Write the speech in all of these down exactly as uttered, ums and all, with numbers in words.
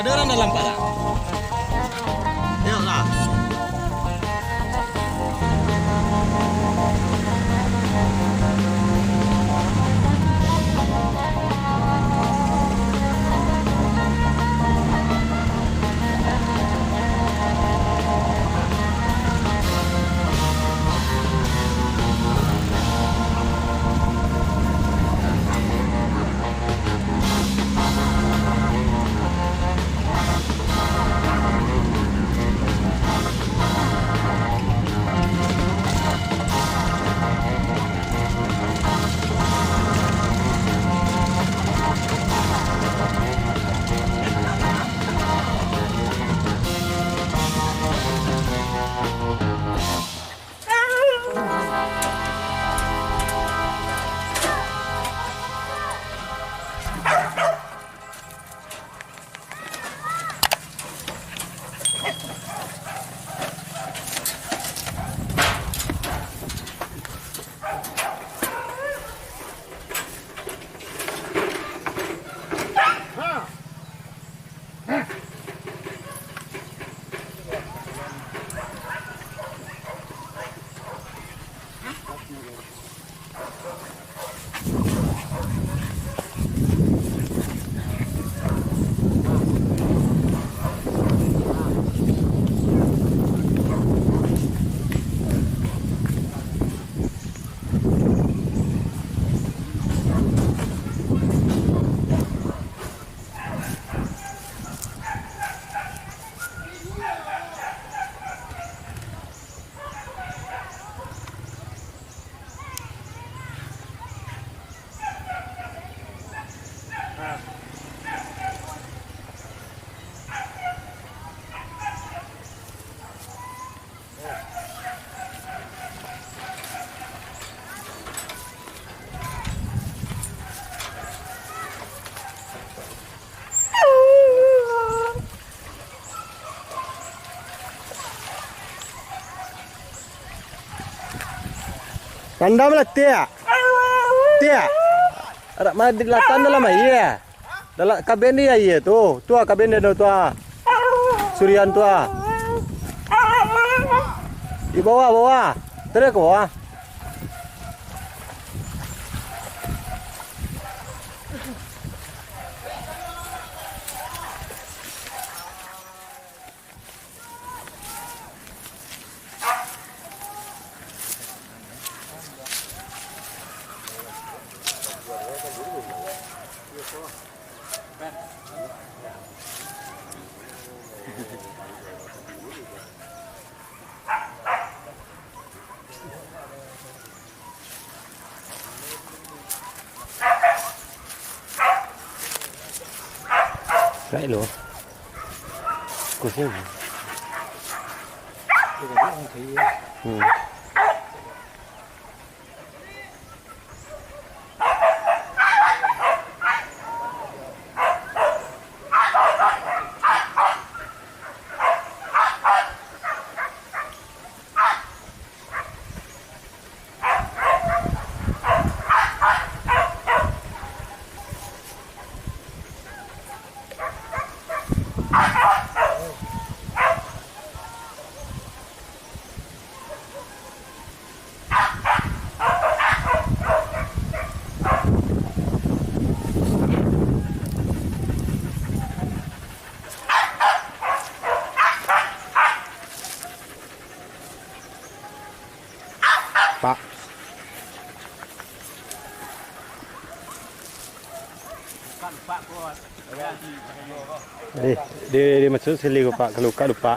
Ado urang dalam parak. Tengoklah. Randam lah, Tiak. Tiak. Arak mandi latan dalam aia. Dalam kaben di aia tu. Tu ah kaben dia tu ah. Surian tu ah. Di bawah, bawah. Terus ke bawah. Right lo. Kusing. Hmm. Pak. Eh, di, di masuk sili ko, Pak, kalau ka lupa.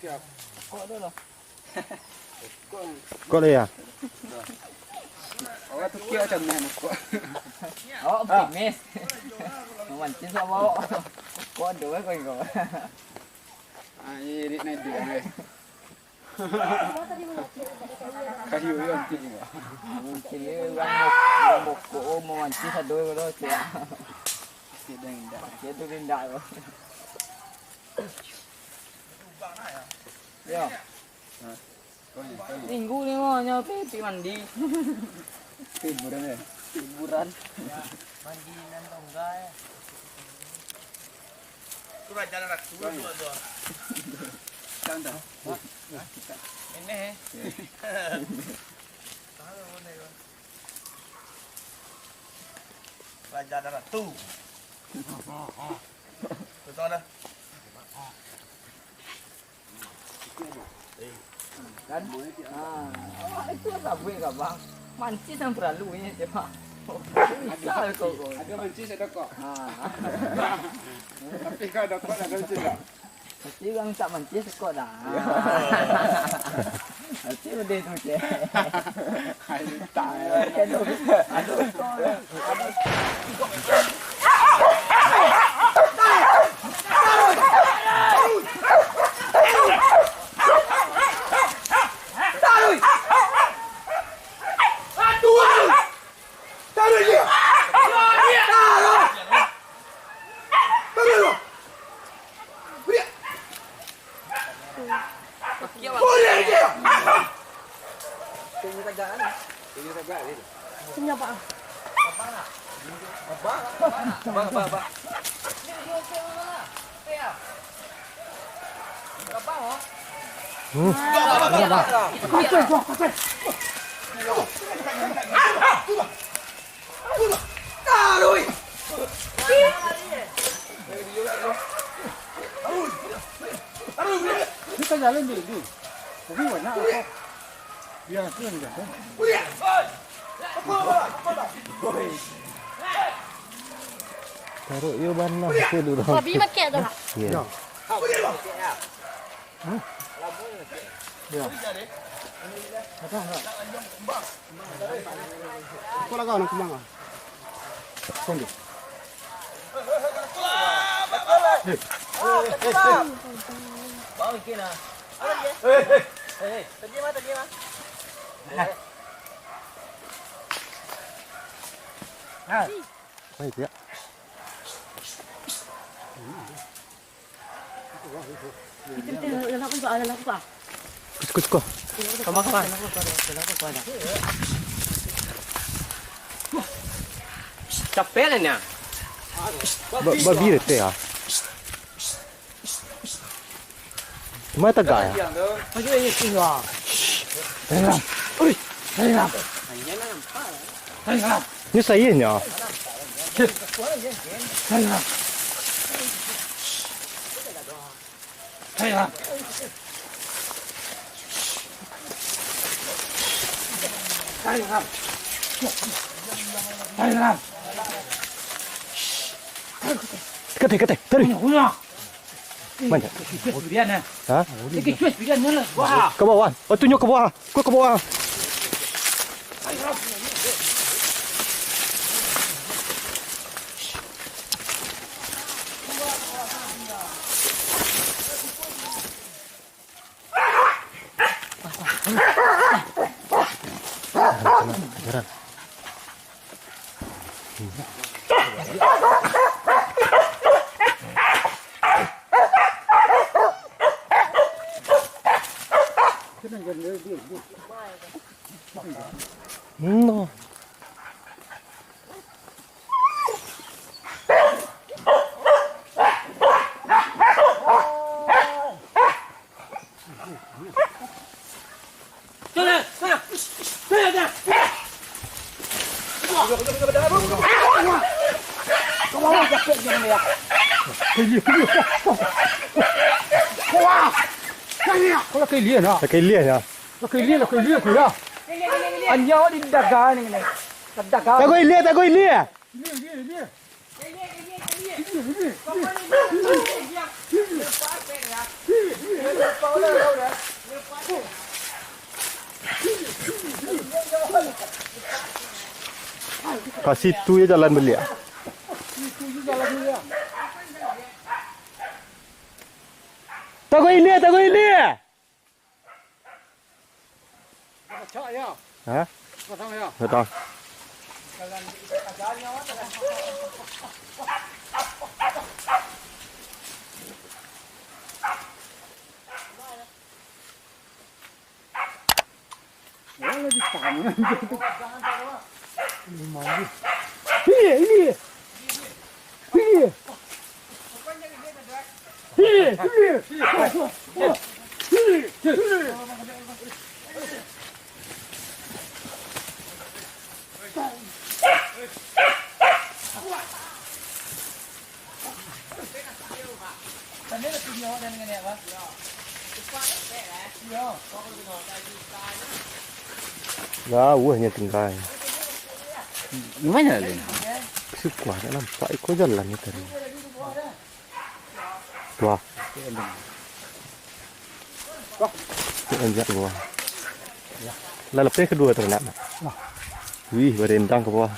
Kok tu lah. Kok lah ya? Awak tu kira macam mana kok? Awak optimis. Mamancing sama awak. Kok ada eh kau kau. Ah, ini naik dia. Kayu yo antik ko. Mungkin ni urang mok-, urang mokok, oh, mamancing sado ko doh, cek. Pasti ada yang indak. Pasti ada yang indak ko. Yo. Ha. Minggu ni mah nyo pi, pi mandi. Hiburan ya? Hiburan. Mandi nan tongga ya. Tu raja dan ratu tu ada. Ini eh. Raja dan ratu. Betul dah. Kan? Ah, awak itu sabuik ka bang. Mancis yang perlu ni, cuma. Bisa kau kau. Ada mancis, ada kok. Ah. Tapi kalau ada kok, ada mancis tak? Pasti urang minta mancis kok dah. Ya. Pasti udah tu, cek. Aduh, tak. Aduh, aduh, aduh. Taruh! Taruh dia! Taruh! Taruh dia! Beriak! Beriak dia! Tinggi tegak kan? Tinggi tegak gitu. Sini apa? Abang, abang, abang. Hmm. Ini kan jalan dulu. Tapi banyak apa? Biasa ni kan. Taruh iyo bana tu dulu. Babi makai tu lah. Iya. Ya. Ya. Apa enggak? Kau lah kau nak kemana? Kau ni. Bang, bikin ah. Eh, eh. Eh, eh. Terjemah, terjemah. Nah. Baik, ya. Kucuk, kucuk. Kama, kama. Capek lah nya. Ba-, babi rete ah. Mai tagak ya? Ayo, ayo, ayo. Tenang. Oi, tenang. Tenang. Ni saya nya. Tenang. Tenang. Tenang. Tenang. Katai, katai, tarik. Banyak. Ha? Ka bawah. Oh, tunjuk ka bawah. Kau ka bawah. No. Kalau kalian, ah. Kalian, ah. Kalian, kalian, kalian. Anya di dagang ni, ni. Dagang. Tago ilia, tago ilia. Ilia, ilia, ilia. Ilia, ilia, ilia. Ka situ jo jalan baliak. Taruih ilia, taruih ilia. Pacak, yo. Hah? Pasang, yo. Betul. Wah, lagi panas. Ini mandi. Ini, ini. Jauah nyo tingga. Di ma, Lin? Siko ndak nampak iko jalan ni tadi. Wah. Wah. Anjak gua. Lah lapeh kaduo tu nak. Wah. Wih, barendang ka bawah.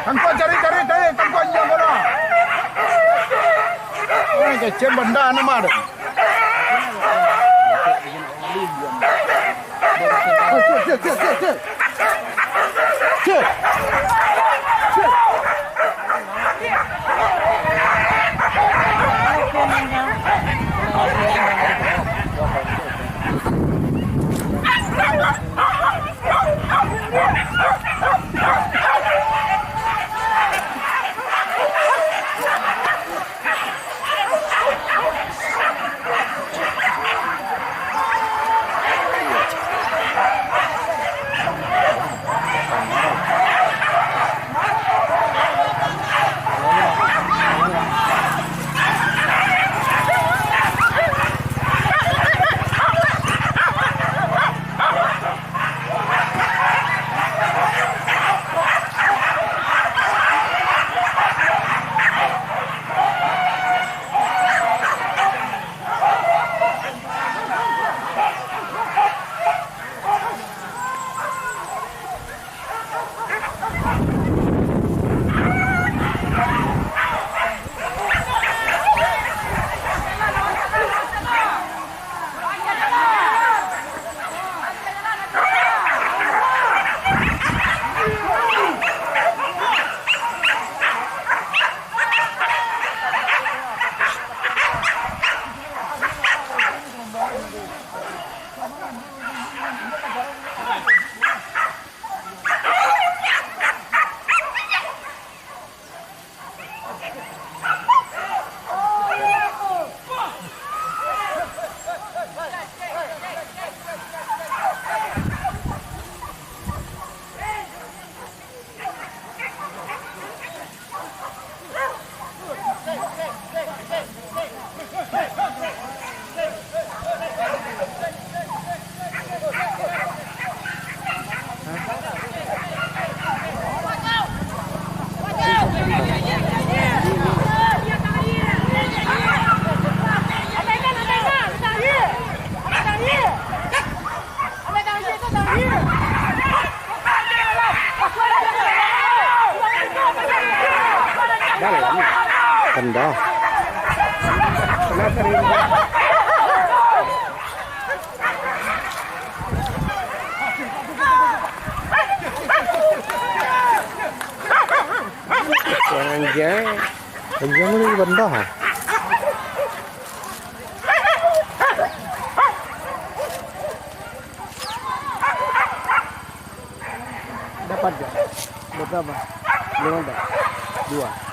Tangkok, cari, cari, cari, tangkok inyo bola. Ai, kecen banda nama tu. Cek, cek, cek, cek, cek. Cek. Cek. Rendah. Anjay. Anjay, mana rendah? Dapat gak? Berapa? Belum ada. Dua.